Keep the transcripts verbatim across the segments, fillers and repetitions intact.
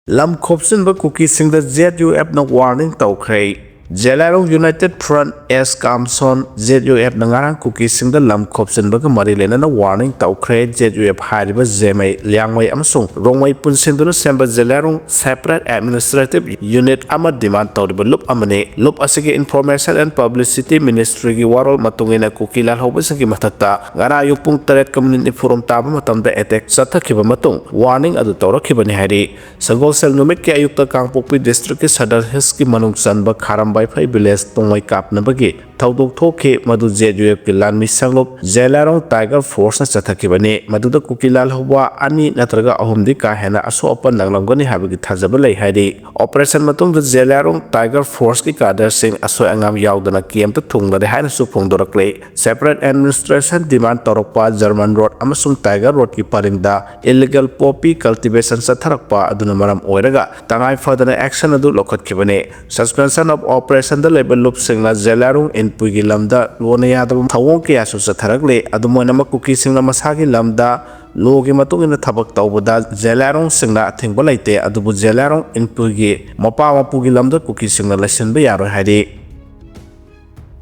ꯂꯝ ꯈꯣꯞꯆꯤꯟꯕ ꯀꯨꯀꯤꯁꯤꯡꯗ Z U ꯑꯦꯐꯅ warning ꯇꯧꯈ꯭ꯔꯦ꯫ ꯖꯦꯂꯥꯏꯔꯣꯡ united front ꯑꯦꯁ ꯀꯥꯝꯁꯣꯟ, Z U ꯑꯦꯐꯅ ꯉꯔꯥꯡ ꯀꯨꯀꯤꯁꯤꯡꯗ ꯂꯝ ꯈꯣꯞꯆꯤꯟꯕꯒ ꯃꯔꯤ ꯂꯩꯅꯅ ꯋꯥꯔꯅꯤꯡ ꯇꯧꯈ꯭ꯔꯦ꯫ ꯖꯦꯠ ꯌꯨ ꯑꯦꯐ ꯍꯥꯏꯔꯤꯕ ꯖꯦꯃꯩ, ꯂꯤꯌꯥꯡꯃꯩ ꯑꯃꯁꯨꯡ ꯔꯣꯡꯃꯩ ꯄꯨꯟꯁꯤꯟꯗꯨꯅ ꯁꯦꯝꯕ ꯖꯦꯂꯥꯏꯔꯣꯡ ꯁꯦꯄꯔꯦꯠ ꯑꯦꯗꯃꯤꯅꯤꯁꯇ꯭ꯔꯦꯇꯤꯚ ꯌꯨꯅꯤꯠ ꯑꯃ ꯗꯤꯃꯥꯟ ꯇꯧꯔꯤꯕ ꯂꯨꯞ ꯑꯃꯅꯤ꯫ ꯂꯨꯞ ꯑꯁꯤꯒꯤ ꯏꯟꯐꯣꯔꯃꯦꯁꯟ ꯑꯦꯟ ꯄꯕ꯭ꯂꯤꯁꯤꯇꯤ ꯃꯤꯅꯤꯁꯇ꯭ꯔꯤꯒꯤ ꯋꯥꯔꯣꯜ ꯃꯇꯨꯡ ꯏꯟꯅ ꯀꯨꯀꯤ ꯂꯥꯜꯍꯧꯕꯁꯤꯡꯒꯤ ꯃꯊꯛꯇ ꯉꯔꯥꯡ ꯑꯌꯨꯛ ꯄꯨꯡ ꯇꯔꯦꯠꯀ ꯃꯤꯅꯤꯠ ꯅꯤꯐꯨꯔꯣꯝ ꯇꯥꯕ ꯃꯇꯝꯗ ꯑꯦꯇꯦꯛ ꯆꯠꯊꯈꯤꯕ ꯃꯇꯨꯡ ꯋꯥꯔꯅꯤꯡ ꯑꯗꯨ ꯇꯧꯔꯛꯈꯤꯕꯅꯤ ꯍꯥꯏꯔꯤ꯫ ꯁꯒꯣꯜꯁꯦꯜ ꯅꯨꯃꯤꯠꯀꯤ ꯑꯌꯨꯛꯇ ꯀꯥꯡꯄꯣꯛꯄꯤ ꯗꯤꯁꯇ꯭ꯔꯤꯛꯀꯤ ꯁꯗꯔ ꯍꯤꯜꯁꯀꯤ ꯃꯅꯨꯡ ꯆꯟꯕ ꯈꯥꯔꯝꯕꯥꯏꯐꯩ ꯚꯤꯂꯦꯖ ꯇꯣꯡꯃꯩ ꯀꯥꯞꯅꯕꯒꯤ ꯊꯧꯗꯣꯛ ꯊꯣꯛꯈꯤ꯫ ꯃꯗꯨ ꯖꯦꯠ ꯌꯨ ꯑꯦꯐꯀꯤ ꯂꯥꯟꯃꯤ ꯁꯪꯂꯨꯞ ꯖꯦꯂꯥꯏꯔꯣꯡ ꯇꯥꯏꯒꯔ ꯐꯣꯔꯁꯅ ꯆꯠꯊꯈꯤꯕꯅꯤ꯫ ꯃꯗꯨꯗ ꯀꯨꯀꯤ ꯂꯥꯜꯍꯧꯕ ꯑꯅꯤ ꯅꯠꯇ꯭ꯔꯒ ꯑꯍꯨꯝꯗꯤ ꯀꯥ ꯍꯦꯟꯅ ꯑꯁꯣꯛ ꯑꯄꯟ ꯅꯪꯂꯝꯒꯅꯤ ꯍꯥꯏꯕꯒꯤ ꯊꯥꯖꯕ ꯂꯩ ꯍꯥꯏꯔꯤ꯫ ꯑꯣꯄꯔꯦꯁꯟ ꯃꯇꯨꯡꯗ ꯖꯦꯂꯥꯏꯔꯣꯡ ꯇꯥꯏꯒꯔ ꯐꯣꯔꯁꯀꯤ ꯀꯥꯗꯔꯁꯤꯡ ꯑꯁꯣꯏ ꯑꯉꯥꯝ ꯌꯥꯎꯗꯅ ꯀꯦꯝꯇ ꯊꯨꯡꯂꯔꯦ ꯍꯥꯏꯅꯁꯨ ꯐꯣꯡꯗꯣꯔꯛꯂꯤ꯫ ꯁꯦꯄꯔꯦꯠ ꯑꯦꯗꯃꯤꯅꯤꯁꯇ꯭ꯔꯦꯁꯟ ꯗꯤꯃꯥꯟ ꯇꯧꯔꯛꯄ ꯖꯔꯃꯟ ꯔꯣꯗ ꯑꯃꯁꯨꯡ ꯇꯥꯏꯒꯔ ꯔꯣꯗꯀꯤ ꯄꯔꯤꯡꯗ ꯏꯂꯤꯒꯦꯜ ꯄꯣꯄꯤ ꯀꯜꯇꯤꯚꯦꯁꯟ ꯆꯠꯊꯔꯛꯄ ꯑꯗꯨꯅ ꯃꯔꯝ ꯑꯣꯏꯔꯒ ꯇꯉꯥꯏ ꯐꯗꯅ ꯑꯦꯛꯁꯟ ꯑꯗꯨ ꯂꯧꯈꯠꯈꯤꯕꯅꯤ꯫ ꯁꯁꯄꯦꯟꯁꯟ ꯑꯣꯐ ꯑꯣꯄꯔꯦꯁꯟꯗ ꯂꯩꯕ ꯂꯨꯞꯁꯤꯡꯅ ꯖꯦꯂꯥꯏꯔꯣꯡ ꯏꯟꯄꯨꯏꯒꯤ ꯂꯝꯗ ꯂꯣꯟꯅ ꯌꯥꯗꯕ ꯊꯧꯑꯣꯡ ꯀꯌꯥꯁꯨ ꯆꯠꯊꯔꯛꯂꯤ꯫ ꯑꯗꯨꯝ ꯑꯣꯏꯅꯃꯛ, ꯀꯨꯀꯤꯁꯤꯡꯅ ꯃꯁꯥꯒꯤ ꯂꯝꯗ ꯂꯣꯒꯤ ꯃꯇꯨꯡ ꯏꯟꯅ ꯊꯕꯛ ꯇꯧꯕꯗ ꯖꯦꯂꯥꯏꯔꯣꯡꯁꯤꯡꯅ ꯑꯊꯤꯡꯕ ꯂꯩꯇꯦ, ꯑꯗꯨꯕꯨ ꯖꯦꯂꯥꯏꯔꯣꯡ ꯏꯟꯄꯨꯏꯒꯤ ꯃꯄꯥ ꯃꯄꯨꯒꯤ ꯂꯝꯗ ꯀꯨꯀꯤꯁꯤꯡꯅ ꯂꯩꯁꯤꯟꯕ ꯌꯥꯔꯣꯏ ꯍꯥꯏꯔꯤ꯫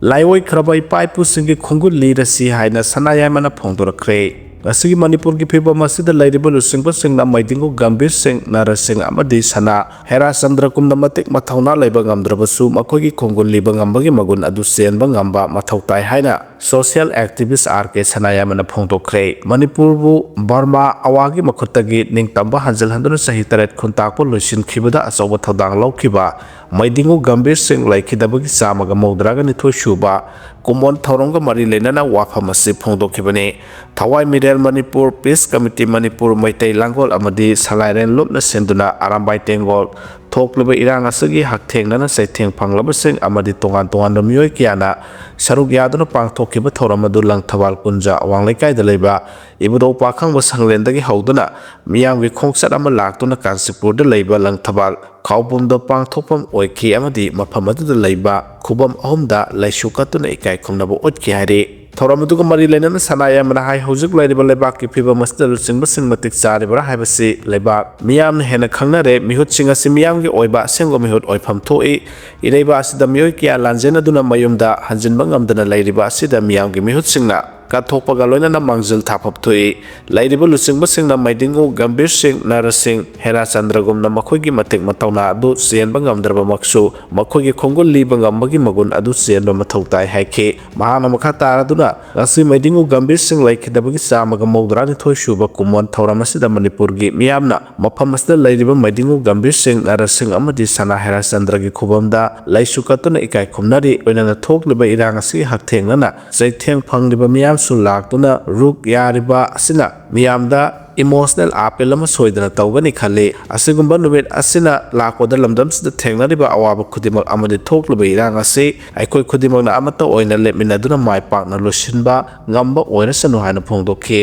ꯂꯥꯏꯑꯣꯏꯈ꯭ꯔꯕ ꯏꯄꯥ ꯏꯄꯨꯁꯤꯡꯒꯤ ꯈꯣꯡꯒꯨꯜ ꯂꯤꯔꯁꯤ ꯍꯥꯏꯅ ꯁꯅꯥ ꯌꯥꯏꯃꯅ ꯐꯣꯡꯗꯣꯔꯛꯈ꯭ꯔꯦ꯫ ꯉꯁꯤꯒꯤ ꯃꯅꯤꯄꯨꯔꯒꯤ ꯐꯤꯕꯝ ꯑꯁꯤꯗ ꯂꯩꯔꯤꯕ ꯂꯨꯆꯤꯡꯕꯁꯤꯡꯅ ꯃꯩꯗꯤꯡꯒꯨ ꯒꯝꯚꯤꯔ ꯁꯤꯡ, ꯅꯔ ꯁꯤꯡ ꯑꯃꯗꯤ ꯁꯅꯥ ꯍꯦꯔꯥꯆꯟꯗ꯭ꯔꯒꯨꯝꯅ ꯃꯇꯤꯛ ꯃꯊꯧꯅꯥ ꯂꯩꯕ ꯉꯝꯗ꯭ꯔꯕꯁꯨ, ꯃꯈꯣꯏꯒꯤ ꯈꯣꯡꯒꯨꯜ ꯂꯤꯕ ꯉꯝꯕꯒꯤ ꯃꯒꯨꯟ ꯑꯗꯨ ꯆꯦꯟꯕ ꯉꯝꯕ ꯃꯊꯧ ꯇꯥꯏ ꯍꯥꯏꯅ ꯁꯣꯁꯤꯌꯦꯜ ꯑꯦꯛꯇꯤꯚꯤꯁ꯭ꯠ ꯑꯥꯔ ꯀꯦ ꯁꯅꯥꯌꯥꯏꯃꯅ ꯐꯣꯡꯗꯣꯛꯈ꯭ꯔꯦ꯫ ꯃꯅꯤꯄꯨꯔꯕꯨ ꯕꯔꯃꯥ ꯑꯋꯥꯒꯤ ꯃꯈꯨꯠꯇꯒꯤ ꯅꯤꯡꯇꯝꯕ ꯍꯟꯖꯤꯜꯍꯟꯗꯨꯅ ꯆꯍꯤ ꯇꯔꯦꯠ ꯈꯨꯟꯇꯥꯛꯄ ꯂꯣꯏꯁꯤꯟꯈꯤꯕꯗ ꯑꯆꯧꯕ ꯊꯧꯗꯥꯡ ꯂꯧꯈꯤꯕ ꯃꯩꯗꯤꯡꯒꯨ ꯒꯝꯚꯤꯔ ꯁꯤꯡ ꯂꯩꯈꯤꯗꯕꯒꯤ ꯆꯥꯝꯃꯒ ꯃꯧꯗ꯭ꯔꯥꯒ ꯅꯤꯊꯣꯏ ꯁꯨꯕ ꯀꯨꯝꯑꯣꯟ ꯊꯧꯔꯝꯒ ꯃꯔꯤ ꯂꯩꯅꯅ ꯋꯥꯐꯝ ꯑꯁꯤ ꯐꯣꯡꯗꯣꯛꯈꯤꯕꯅꯤ꯫ ꯊꯋꯥꯏ ꯃꯤꯔꯦꯜ ꯃꯅꯤꯄꯨꯔ, ꯄꯤꯁ ꯀꯃꯤꯇꯤ ꯃꯅꯤꯄꯨꯔ, ꯃꯩꯇꯩ ꯂꯥꯡꯒꯣꯜ ꯑꯃꯗꯤ ꯁꯂꯥꯏꯔꯦꯟ ꯂꯨꯞꯅ ꯁꯤꯟꯗꯨꯅ ꯑꯔꯥꯝꯕꯥꯏ ꯇꯦꯡꯒꯣꯜ ꯊꯣꯛꯂꯤꯕ ꯏꯔꯥꯡ ꯑꯁꯤꯒꯤ ꯍꯛꯊꯦꯡꯅꯅ ꯆꯩꯊꯦꯡ ꯐꯪꯂꯕꯁꯤꯡ ꯑꯃꯗꯤ ꯇꯣꯉꯥꯟ ꯇꯣꯉꯥꯟꯕ ꯃꯤꯑꯣꯏ ꯀꯌꯥꯅ ꯁꯔꯨꯛ ꯌꯥꯗꯨꯅ ꯄꯥꯡꯊꯣꯛꯈꯤꯕ ꯊꯧꯔꯝ ꯑꯗꯨ ꯂꯪꯊꯕꯥꯜ ꯀꯨꯟꯖꯥ ꯑꯋꯥꯡ ꯂꯩꯀꯥꯏꯗ ꯂꯩꯕ ꯏꯕꯨꯙꯧ ꯄꯥꯈꯪꯕ ꯁꯪꯂꯦꯟꯗꯒꯤ ꯍꯧꯗꯨꯅ ꯃꯤꯌꯥꯝꯒꯤ ꯈꯣꯡꯆꯠ ꯑꯃ ꯂꯥꯛꯇꯨꯅ ꯀꯥꯟꯆꯤꯄꯨꯔꯗ ꯂꯩꯕ ꯂꯪꯊꯕꯥꯜ ꯈꯥꯎꯕꯨꯝꯗ ꯄꯥꯡꯊꯣꯛꯐꯝ ꯑꯣꯏꯈꯤ ꯑꯃꯗꯤ ꯃꯐꯝ ꯑꯗꯨꯗ ꯂꯩꯕ ꯈꯨꯕꯝ ꯑꯍꯨꯝꯗ ꯂꯩꯁꯨ ꯀꯠꯇꯨꯅ ꯏꯀꯥꯏ ꯈꯨꯝꯅꯕ ꯎꯠꯈꯤ ꯍꯥꯏꯔꯤ꯫ ꯊꯧꯔꯝ ꯑꯗꯨꯒ ꯃꯔꯤ ꯂꯩꯅꯅ ꯁꯅꯥ ꯌꯥꯏꯃꯅ ꯍꯥꯏ, ꯍꯧꯖꯤꯛ ꯂꯩꯔꯤꯕ ꯂꯩꯕꯥꯛꯀꯤ ꯐꯤꯕꯝ ꯑꯁꯤꯗ ꯂꯨꯆꯤꯡꯕꯁꯤꯡ ꯃꯇꯤꯛ ꯆꯥꯔꯤꯕ꯭ꯔꯥ ꯍꯥꯏꯕꯁꯤ ꯂꯩꯕꯥꯛ ꯃꯤꯌꯥꯝꯅ ꯍꯦꯟꯅ ꯈꯪꯅꯔꯦ꯫ ꯃꯤꯍꯨꯠꯁꯤꯡ ꯑꯁꯤ ꯃꯤꯌꯥꯝꯒꯤ ꯑꯣꯏꯕ ꯑꯁꯦꯡꯕ ꯃꯤꯍꯨꯠ ꯑꯣꯏꯐꯝ ꯊꯣꯛꯏ꯫ ꯏꯔꯩꯕꯥꯛ ꯑꯁꯤꯗ ꯃꯤꯑꯣꯏ ꯀꯌꯥ ꯂꯥꯟꯖꯦꯟꯅꯗꯨꯅ ꯃꯌꯨꯝꯗ ꯍꯟꯖꯤꯟꯕ ꯉꯝꯗꯅ ꯂꯩꯔꯤꯕ ꯑꯁꯤꯗ ꯃꯤꯌꯥꯝꯒꯤ ꯃꯤꯍꯨꯠꯁꯤꯡꯅ ꯀꯠꯊꯣꯛꯄꯒ ꯂꯣꯏꯅꯅ ꯃꯥꯡꯖꯤꯜ ꯊꯥꯐꯝ ꯊꯣꯛꯏ꯫ ꯂꯩꯔꯤꯕ ꯂꯨꯆꯤꯡꯕꯁꯤꯡꯅ ꯃꯩꯗꯤꯡꯉꯨ ꯒꯝꯚꯤꯔ ꯁꯤꯡ, ꯅꯔ ꯁꯤꯡ, ꯍꯦꯔꯥꯆꯟꯗ꯭ꯔꯒꯨꯝꯅ ꯃꯈꯣꯏꯒꯤ ꯃꯇꯤꯛ ꯃꯇꯧꯅ ꯑꯗꯨ ꯆꯦꯟꯕ ꯉꯝꯗ꯭ꯔꯕꯃꯛꯁꯨ, ꯃꯈꯣꯏꯒꯤ ꯈꯣꯡꯒꯨꯜ ꯂꯤꯕ ꯉꯝꯕꯒꯤ ꯃꯒꯨꯟ ꯑꯗꯨ ꯆꯦꯟꯕ ꯃꯊꯧ ꯇꯥꯏ ꯍꯥꯏꯈꯤ꯫ ꯃꯍꯥꯛꯅ ꯃꯈꯥ ꯇꯥꯔꯗꯨꯅ, ꯉꯁꯤ ꯃꯩꯗꯤꯡꯉꯨ ꯒꯝꯚꯤꯔ ꯁꯤꯡ ꯂꯩꯈꯤꯗꯕꯒꯤ ꯆꯥꯝꯃꯒ ꯃꯧꯗ꯭ꯔꯥꯅꯤꯊꯣꯏ ꯁꯨꯕ ꯀꯨꯝꯑꯣꯟ ꯊꯧꯔꯝ ꯑꯁꯤꯗ ꯃꯅꯤꯄꯨꯔꯒꯤ ꯃꯤꯌꯥꯝꯅ ꯃꯐꯝ ꯑꯁꯤꯗ ꯂꯩꯔꯤꯕ ꯃꯩꯗꯤꯡꯉꯨ ꯒꯝꯚꯤꯔ ꯁꯤꯡ, ꯅꯔ ꯁꯤꯡ ꯑꯃꯗꯤ ꯁꯅꯥ ꯍꯦꯔꯥꯆꯟꯗ꯭ꯔꯒꯤ ꯈꯨꯕꯝꯗ ꯂꯩꯁꯨ ꯀꯠꯇꯨꯅ ꯏꯀꯥꯏ ꯈꯨꯝꯅꯔꯤ꯫ ꯂꯣꯏꯅꯅ ꯊꯣꯛꯂꯤꯕ ꯏꯔꯥꯡ ꯑꯁꯤꯒꯤ ꯍꯛꯊꯦꯡꯅꯅ ꯆꯩꯊꯦꯡ ꯐꯪꯂꯤꯕ ꯃꯤꯌꯥꯝꯁꯨ ꯂꯥꯛꯇꯨꯅ ꯔꯨꯛ ꯌꯥꯔꯤꯕ ꯑꯁꯤꯅ ꯃꯤꯌꯥꯝꯗ ꯏꯃꯣꯁꯅꯦꯜ ꯑꯥꯄꯤꯜ ꯑꯃ ꯁꯣꯏꯗꯅ ꯇꯧꯒꯅꯤ ꯈꯜꯂꯤ꯫ ꯑꯁꯤꯒꯨꯝꯕ ꯅꯨꯃꯤꯠ ꯑꯁꯤꯅ ꯂꯥꯛꯄꯗ ꯂꯝꯗꯝꯁꯤꯗ ꯊꯦꯡꯅꯔꯤꯕ ꯑꯋꯥꯕ ꯈꯨꯗꯤꯡꯃꯛ ꯑꯃꯗꯤ ꯊꯣꯛꯂꯤꯕ ꯏꯔꯥꯡ ꯑꯁꯤ ꯑꯩꯈꯣꯏ ꯈꯨꯗꯤꯡꯃꯛꯅ ꯑꯃꯠꯇ ꯑꯣꯏꯅ ꯂꯦꯞꯃꯤꯟꯅꯗꯨꯅ ꯃꯥꯏ ꯄꯥꯛꯅ ꯂꯣꯏꯁꯤꯟꯕ ꯉꯝꯕ ꯑꯣꯏꯔꯁꯅꯨ ꯍꯥꯏꯅ ꯐꯣꯡꯗꯣꯛꯈꯤ꯫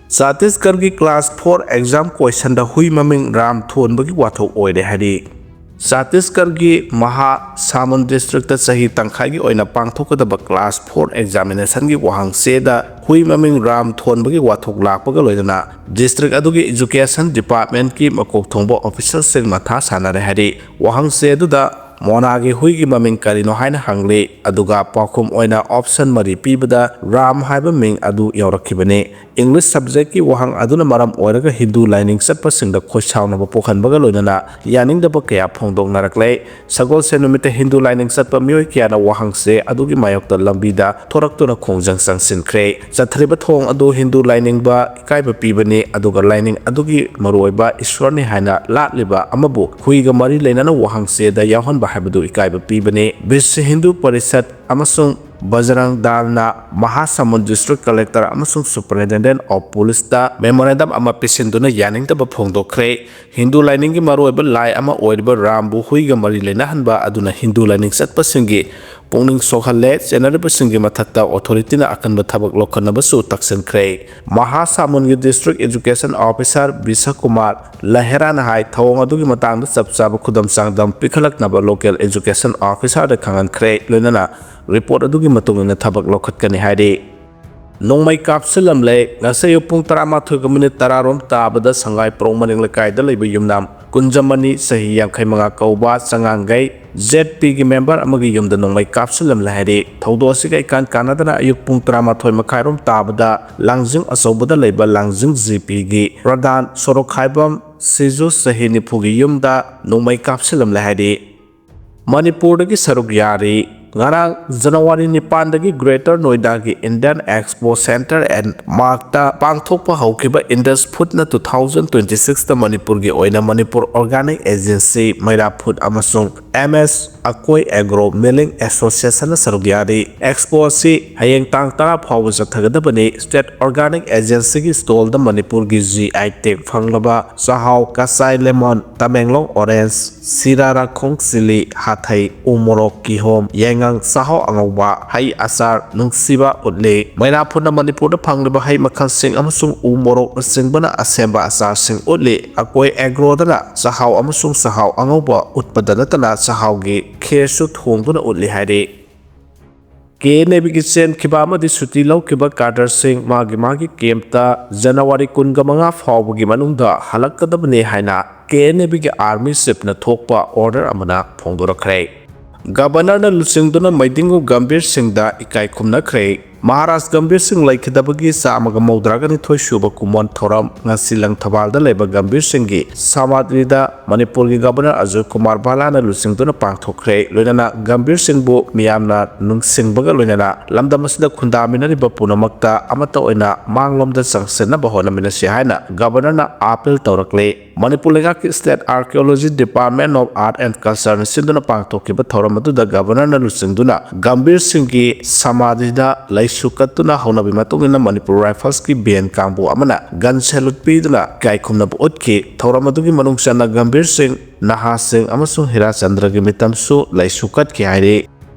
ꯆꯇꯤꯁꯒꯔꯒꯤ ꯀ꯭ꯂꯥꯁ ꯐꯣꯔ ꯑꯦꯛꯖꯥꯝ ꯀꯣꯏꯁꯟꯗ ꯍꯨꯏ ꯃꯃꯤꯡ ꯔꯥꯝ ꯊꯣꯟꯕꯒꯤ ꯋꯥꯊꯣꯛ ꯑꯣꯏꯔꯦ ꯍꯥꯏꯔꯤ꯫ ꯆꯇꯤꯁꯒꯔꯒꯤ ꯃꯍꯥ ꯁꯥꯃꯨꯟ ꯗꯤꯁꯇ꯭ꯔꯤꯛꯇ ꯆꯍꯤ ꯇꯪꯈꯥꯏꯒꯤ ꯑꯣꯏꯅ ꯄꯥꯡꯊꯣꯛꯀꯗꯕ ꯀ꯭ꯂꯥꯁ ꯐꯣꯔ ꯑꯦꯛꯖꯥꯃꯤꯅꯦꯁꯟꯒꯤ ꯋꯥꯍꯪꯆꯦꯗ ꯍꯨꯏ ꯃꯃꯤꯡ ꯔꯥꯝ ꯊꯣꯟꯕꯒꯤ ꯋꯥꯊꯣꯛ ꯂꯥꯛꯄꯒ ꯂꯣꯏꯅꯅ ꯗꯤꯁꯇ꯭ꯔꯤꯛ ꯑꯗꯨꯒꯤ ꯏꯖꯨꯀꯦꯁꯟ ꯗꯤꯄꯥꯔꯠꯃꯦꯟꯠꯀꯤ ꯃꯀꯣꯛ ꯊꯣꯡꯕ ꯑꯣꯐꯤꯁꯔꯁꯤꯡ ꯃꯊꯥ ꯁꯥꯟꯅꯔꯦ ꯍꯥꯏꯔꯤ꯫ ꯋꯥꯍꯪꯆꯦ ꯑꯗꯨꯗ ꯃꯣꯅꯥꯒꯤ ꯍꯨꯏꯒꯤ ꯃꯃꯤꯡ ꯀꯔꯤꯅꯣ ꯍꯥꯏꯅ ꯍꯪꯂꯤ, ꯑꯗꯨꯒ ꯄꯥꯎꯈꯨꯝ ꯑꯣꯏꯅ ꯑꯣꯞꯁꯟ ꯃꯔꯤ ꯄꯤꯕꯗ ꯔꯥꯝ ꯍꯥꯏꯕ ꯃꯤꯡ ꯑꯗꯨ ꯌꯥꯎꯔꯛꯈꯤꯕꯅꯤ꯫ ꯏꯪꯂꯤꯁ ꯁꯕꯖꯦꯛꯀꯤ ꯋꯥꯍꯪ ꯑꯗꯨꯅ ꯃꯔꯝ ꯑꯣꯏꯔꯒ ꯍꯤꯟꯗꯨ ꯂꯥꯏꯅꯤꯡ ꯆꯠꯄꯁꯤꯡꯗ ꯈꯣꯏꯁꯥꯎꯅꯕ ꯄꯣꯛꯍꯟꯕꯒ ꯂꯣꯏꯅꯅ ꯌꯥꯅꯤꯡꯗꯕ ꯀꯌꯥ ꯐꯣꯡꯗꯣꯛꯅꯔꯛꯂꯦ꯫ ꯁꯒꯣꯜꯁꯦꯟ ꯅꯨꯃꯤꯠꯇ ꯍꯤꯟꯗꯨ ꯂꯥꯏꯅꯤꯡ ꯆꯠꯄ ꯃꯤꯑꯣꯏ ꯀꯌꯥꯅ ꯋꯥꯍꯪꯆꯦ ꯑꯗꯨꯒꯤ ꯃꯥꯌꯣꯛꯇ ꯂꯝꯕꯤꯗ ꯊꯣꯔꯛꯇꯨꯅ ꯈꯣꯡꯖꯪ ꯆꯪꯁꯤꯟꯈ꯭ꯔꯦ꯫ ꯆꯠꯊꯔꯤꯕ ꯊꯧꯑꯣꯡ ꯑꯗꯨ ꯍꯤꯟꯗꯨ ꯂꯥꯏꯅꯤꯡꯕ ꯏꯀꯥꯏꯕ ꯄꯤꯕꯅꯤ, ꯑꯗꯨꯒ ꯂꯥꯏꯅꯤꯡ ꯑꯗꯨꯒꯤ ꯃꯔꯨꯑꯣꯏꯕ ꯏꯁ꯭ꯋꯔꯅꯤ ꯍꯥꯏꯅ ꯂꯥꯠꯂꯤꯕ ꯑꯃꯕꯨ ꯍꯨꯏꯒ ꯃꯔꯤ ꯂꯩꯅꯅ ꯋꯥꯍꯪꯆꯦꯗ ꯌꯥꯎꯍꯟꯕ ꯍꯥꯏꯕꯗꯨ ꯏꯀꯥꯏꯕ ꯄꯤꯕꯅꯤ꯫ ꯕꯤꯁ꯭ꯋ ꯍꯤꯟꯗꯨ ꯄꯔꯤꯁꯠ ꯑꯃꯁꯨꯡ ꯕꯖꯔꯪ ꯗꯥꯜꯅ ꯃꯍꯥꯁꯃꯨꯟ ꯗꯤꯁꯇ꯭ꯔꯤꯛ ꯀꯂꯦꯛꯇꯔ ꯑꯃꯁꯨꯡ ꯁꯨꯄꯔꯤꯟꯇꯦꯟꯗꯦꯟꯠ ꯑꯣꯐ ꯄꯨꯂꯤꯁꯇ ꯃꯦꯃꯣꯔꯦꯟꯗꯝ ꯑꯃ ꯄꯤꯁꯤꯟꯗꯨꯅ ꯌꯥꯅꯤꯡꯗꯕ ꯐꯣꯡꯗꯣꯛꯈ꯭ꯔꯦ꯫ ꯍꯤꯟꯗꯨ ꯂꯥꯏꯅꯤꯡꯒꯤ ꯃꯔꯨꯑꯣꯏꯕ ꯂꯥꯏ ꯑꯃ ꯑꯣꯏꯔꯤꯕ ꯔꯥꯝꯕꯨ ꯍꯨꯏꯒ ꯃꯔꯤ ꯂꯩꯅꯍꯟꯕ ꯑꯗꯨꯅ ꯍꯤꯟꯗꯨ ꯂꯥꯏꯅꯤꯡ ꯆꯠꯄꯁꯤꯡꯒꯤ ꯄꯨꯛꯅꯤꯡ ꯁꯣꯛꯍꯜꯂꯦ꯫ ꯆꯦꯟꯅꯔꯤꯕꯁꯤꯡꯒꯤ ꯃꯊꯛꯇ ꯑꯣꯊꯣꯔꯤꯇꯤꯅ ꯑꯀꯟꯕ ꯊꯕꯛ ꯂꯧꯈꯠꯅꯕꯁꯨ ꯇꯛꯁꯤꯟꯈ꯭ꯔꯦ꯫ ꯃꯍꯥꯁꯥꯃꯨꯟꯒꯤ ꯗꯤꯁꯇ꯭ꯔꯤꯛ ꯑꯦꯖꯨꯀꯦꯁꯟ ꯑꯣꯐꯤꯁꯥꯔ ꯕꯤꯁꯀꯨꯃꯥꯔ ꯂꯍꯦꯔꯥꯅ ꯍꯥꯏ, ꯊꯧꯑꯣꯡ ꯑꯗꯨꯒꯤ ꯃꯇꯥꯡꯗ ꯆꯞ ꯆꯥꯕ ꯈꯨꯗꯝ ꯆꯥꯡꯗꯝ ꯄꯤꯈꯠꯂꯛꯅꯕ ꯂꯣꯀꯦꯜ ꯑꯦꯖꯨꯀꯦꯁꯟ ꯑꯣꯐꯤꯁꯥꯔꯗ ꯈꯪꯍꯟꯈ꯭ꯔꯦ, ꯂꯣꯏꯅꯅ ꯔꯤꯄꯣꯔꯠ ꯑꯗꯨꯒꯤ ꯃꯇꯨꯡ ꯏꯟꯅ ꯊꯕꯛ ꯂꯧꯈꯠꯀꯅꯤ ꯍꯥꯏꯔꯤ꯫ ꯅꯣꯡꯃꯩ ꯀꯥꯞꯁꯤꯜꯂꯝꯂꯦ꯫ ꯉꯁꯤ ꯑꯌꯨꯛ ꯄꯨꯡ ꯇꯔꯥꯃꯥꯊꯣꯏꯒ ꯃꯤꯅꯤꯠ ꯇꯔꯥꯔꯣꯝ ꯇꯥꯕꯗ ꯁꯉꯥꯏꯄ꯭ꯔꯧ ꯃꯅꯤꯡ ꯂꯩꯀꯥꯏꯗ ꯂꯩꯕ ꯌꯨꯝꯅꯥꯝ ꯀꯨꯟꯖꯃꯅꯤ, ꯆꯍꯤ ꯌꯥꯡꯈꯩ ꯃꯉꯥ ꯀꯧꯕ ꯆꯉꯥꯡꯒꯩ ꯖꯦꯠ ꯄꯤꯒꯤ ꯃꯦꯝꯕꯔ ꯑꯃꯒꯤ ꯌꯨꯝꯗ ꯅꯣꯡꯃꯩ ꯀꯥꯞꯁꯤꯜꯂꯝꯂꯦ ꯍꯥꯏꯔꯤ꯫ ꯊꯧꯗꯣꯛ ꯑꯁꯤꯒ ꯏꯀꯥꯟ ꯀꯥꯟꯅꯗꯅ ꯑꯌꯨꯛ ꯄꯨꯡ ꯇꯔꯥꯃꯥꯊꯣꯏ ꯃꯈꯥꯏꯔꯣꯝ ꯇꯥꯕꯗ ꯂꯥꯡꯖꯤꯡ ꯑꯆꯧꯕꯗ ꯂꯩꯕ ꯂꯥꯡꯖꯤꯡ ꯖꯤ ꯄꯤꯒꯤ ꯄ꯭ꯔꯙꯥꯟ ꯁꯣꯔꯣꯛꯈꯥꯏꯕꯝ ꯁꯤꯖꯨ, ꯆꯍꯤ ꯅꯤꯐꯨꯒꯤ ꯌꯨꯝꯗ ꯅꯣꯡꯃꯩ ꯀꯥꯞꯁꯤꯜꯂꯝꯂꯦ ꯍꯥꯏꯔꯤ꯫ ꯃꯅꯤꯄꯨꯔꯗꯒꯤ ꯁꯔꯨꯛ ꯌꯥꯔꯤ꯫ ꯉꯔꯥꯡ ꯖꯅꯋꯥꯔꯤ ꯅꯤꯄꯥꯟꯗꯒꯤ ꯒ꯭ꯔꯦꯇꯔ ꯅꯣꯏꯗꯥꯒꯤ ꯏꯟꯗꯤꯌꯟ ꯑꯦꯛꯁꯄꯣ ꯁꯦꯟꯇꯔ ꯑꯦꯟ ꯃꯥꯔꯛꯇ ꯄꯥꯡꯊꯣꯛꯄ ꯍꯧꯈꯤꯕ ꯏꯟꯗꯁ ꯐꯨꯗꯅ two thousand twenty sixꯇ ꯃꯅꯤꯄꯨꯔꯒꯤ ꯑꯣꯏꯅ ꯃꯅꯤꯄꯨꯔ ꯑꯣꯔꯒꯥꯅꯤꯛ ꯑꯦꯖꯦꯟꯁꯤ, ꯃꯩꯔꯥ ꯐꯨꯗ ꯑꯃꯁꯨꯡ ꯑꯦꯝ ꯑꯦꯁ ꯑꯀꯣꯏ ꯑꯦꯒ꯭ꯔꯣ ꯃꯤꯂꯤꯡ ꯑꯦꯁꯣꯁꯤꯌꯦꯁꯟꯅ ꯁꯔꯨꯛ ꯌꯥꯔꯤ꯫ ꯑꯦꯛꯁꯄꯣ ꯑꯁꯤ ꯍꯌꯦꯡ ꯇꯥꯡ ꯇꯔꯥ ꯐꯥꯎꯕ ꯆꯠꯊꯒꯗꯕꯅꯤ꯫ ꯁ꯭ꯇꯦꯠ ꯑꯣꯔꯒꯥꯅꯤꯛ ꯑꯦꯖꯦꯟꯁꯤꯒꯤ ꯁ꯭ꯇꯣꯜꯗ ꯃꯅꯤꯄꯨꯔꯒꯤ ꯖꯤ ꯑꯥꯏ ꯇꯦꯒ ꯐꯪꯂꯕ ꯆꯥꯛꯍꯥꯎ, Kachai lemon, Tamenglong orange, ꯁꯤꯔꯥꯔꯥꯈꯣꯡ chilli, ꯍꯥꯊꯩ, ꯎ ꯃꯣꯔꯣꯛ, ꯀꯤꯍꯣꯝ, ꯌꯥꯏꯉꯪ, ꯆꯥꯛꯍꯥꯎ ꯑꯉꯧꯕ, ꯍꯩ ꯑꯆꯥꯔ, ꯅꯨꯡꯁꯤꯕ ꯎꯠꯂꯤ꯫ ꯃꯩꯔꯥ ꯐꯨꯗꯅ ꯃꯅꯤꯄꯨꯔꯗ ꯐꯪꯂꯤꯕ ꯍꯩ ꯃꯈꯜꯁꯤꯡ ꯑꯃꯁꯨꯡ ꯎ ꯃꯣꯔꯣꯛꯅꯆꯤꯡꯕꯅ ꯑꯁꯦꯝꯕ ꯑꯆꯥꯔꯁꯤꯡ ꯎꯠꯂꯤ꯫ ꯑꯀꯣꯏ ꯑꯦꯒ꯭ꯔꯣꯗꯅ ꯆꯥꯛꯍꯥꯎ ꯑꯃꯁꯨꯡ ꯆꯥꯛꯍꯥꯎ ꯑꯉꯧꯕ ꯎꯠꯄꯗ ꯅꯠꯇꯅ ꯆꯥꯛꯍꯥꯎꯒꯤ ꯈꯦꯔꯁꯨ ꯊꯣꯡꯗꯨꯅ ꯎꯠꯂꯤ ꯍꯥꯏꯔꯤ꯫ ꯀꯦ ꯑꯦꯟ ꯑꯦ ꯕꯤꯒꯤ ꯆꯦꯟꯈꯤꯕ ꯑꯃꯗꯤ ꯁꯨꯇꯤ ꯂꯧꯈꯤꯕ ꯀꯥꯗꯔꯁꯤꯡ ꯃꯥꯒꯤ ꯃꯥꯒꯤ ꯀꯦꯝꯞꯇ ꯖꯅꯋꯥꯔꯤ ꯀꯨꯟꯒ ꯃꯉꯥ ꯐꯥꯎꯕꯒꯤ ꯃꯅꯨꯡꯗ ꯍꯜꯂꯛꯀꯗꯕꯅꯤ ꯍꯥꯏꯅ ꯀꯦ ꯑꯦꯟ ꯑꯦ ꯕꯤꯒꯤ ꯑꯥꯔꯃꯤ ꯆꯤꯐꯅ ꯊꯣꯛꯄ ꯑꯣꯔꯗꯔ ꯑꯃꯅ ꯐꯣꯡꯗꯣꯔꯛꯈ꯭ꯔꯦ꯫ ꯒꯕꯔꯅꯔꯅ ꯂꯨꯆꯤꯡꯗꯨꯅ ꯃꯩꯗꯤꯡꯉꯨ ꯒꯝꯚꯤꯔ ꯁꯤꯡꯗ ꯏꯀꯥꯏ ꯈꯨꯝꯅꯈ꯭ꯔꯦ꯫ ꯃꯍꯥꯔꯥꯖ ꯒꯝꯚꯤꯔ ꯁꯤꯡ ꯂꯩꯈꯤꯗꯕꯒꯤ ꯆꯥꯝꯃꯒ ꯃꯧꯗ꯭ꯔꯥꯒ ꯅꯤꯊꯣꯏ ꯁꯨꯕ ꯀꯨꯝꯑꯣꯟ ꯊꯧꯔꯝ ꯉꯁꯤ ꯂꯪꯊꯕꯥꯜꯗ ꯂꯩꯕ ꯒꯝꯚꯤꯔ ꯁꯤꯡꯒꯤ ꯁꯃꯥꯙꯤꯗ ꯃꯅꯤꯄꯨꯔꯒꯤ ꯒꯕꯔꯅꯔ ꯑꯖꯣꯏ ꯀꯨꯃꯥꯔ ꯚꯥꯂꯥꯅ ꯂꯨꯆꯤꯡꯗꯨꯅ ꯄꯥꯡꯊꯣꯛꯈ꯭ꯔꯦ꯫ ꯂꯣꯏꯅꯅ ꯒꯝꯚꯤꯔ ꯁꯤꯡꯕꯨ ꯃꯤꯌꯥꯝꯅ ꯅꯤꯡꯁꯤꯡꯕꯒ ꯂꯣꯏꯅꯅ ꯂꯝꯗꯝ ꯑꯁꯤꯗ ꯈꯨꯟꯗꯥꯃꯤꯟꯅꯔꯤꯕ ꯄꯨꯝꯅꯃꯛꯇ ꯑꯃꯠꯇ ꯑꯣꯏꯅ ꯃꯥꯡꯂꯣꯝꯗ ꯆꯪꯁꯤꯟꯅꯕ ꯍꯣꯠꯅꯃꯤꯟꯅꯁꯤ ꯍꯥꯏꯅ ꯒꯕꯔꯅꯔꯅ ꯑꯥꯄꯤꯜ ꯇꯧꯔꯛꯂꯦ꯫ ꯃꯅꯤꯄꯨꯔ ꯂꯩꯉꯥꯛꯀꯤ State Archaeology Department of Art and Cultureꯅ ꯁꯤꯟꯗꯨꯅ ꯄꯥꯡꯊꯣꯛꯈꯤꯕ ꯊꯧꯔꯝ ꯑꯗꯨꯗ ꯒꯕꯔꯅꯔꯅ ꯂꯨꯆꯤꯡꯗꯨꯅ ꯒꯝꯚꯤꯔ ꯁꯤꯡꯒꯤ ꯁꯃꯥꯙꯤꯗ ꯂꯩꯁꯨ ꯀꯠꯇꯨꯅ ꯍꯧꯅꯕꯤ ꯃꯇꯨꯡ ꯏꯟꯅ ꯃꯅꯤꯄꯨꯔ ꯔꯥꯏꯐꯜꯁꯀꯤ ꯕꯦꯟ ꯀꯥꯡꯕꯨ ꯑꯃꯅ ꯒꯟ ꯁꯦꯂꯨꯠ ꯄꯤꯗꯨꯅ ꯏꯀꯥꯏ ꯈꯨꯝꯅꯕ ꯎꯠꯈꯤ꯫ ꯊꯧꯔꯝ ꯑꯗꯨꯒꯤ ꯃꯅꯨꯡ ꯆꯟꯅ ꯒꯝꯚꯤꯔ ꯁꯤꯡ, ꯅꯍꯥ ꯁꯤꯡ ꯑꯃꯁꯨꯡ ꯍꯤꯔꯥꯆꯟꯗ꯭ꯔꯒꯤ ꯃꯤꯇꯝꯁꯨ ꯂꯩꯁꯨ ꯀꯠꯈꯤ ꯍꯥꯏꯔꯤ꯫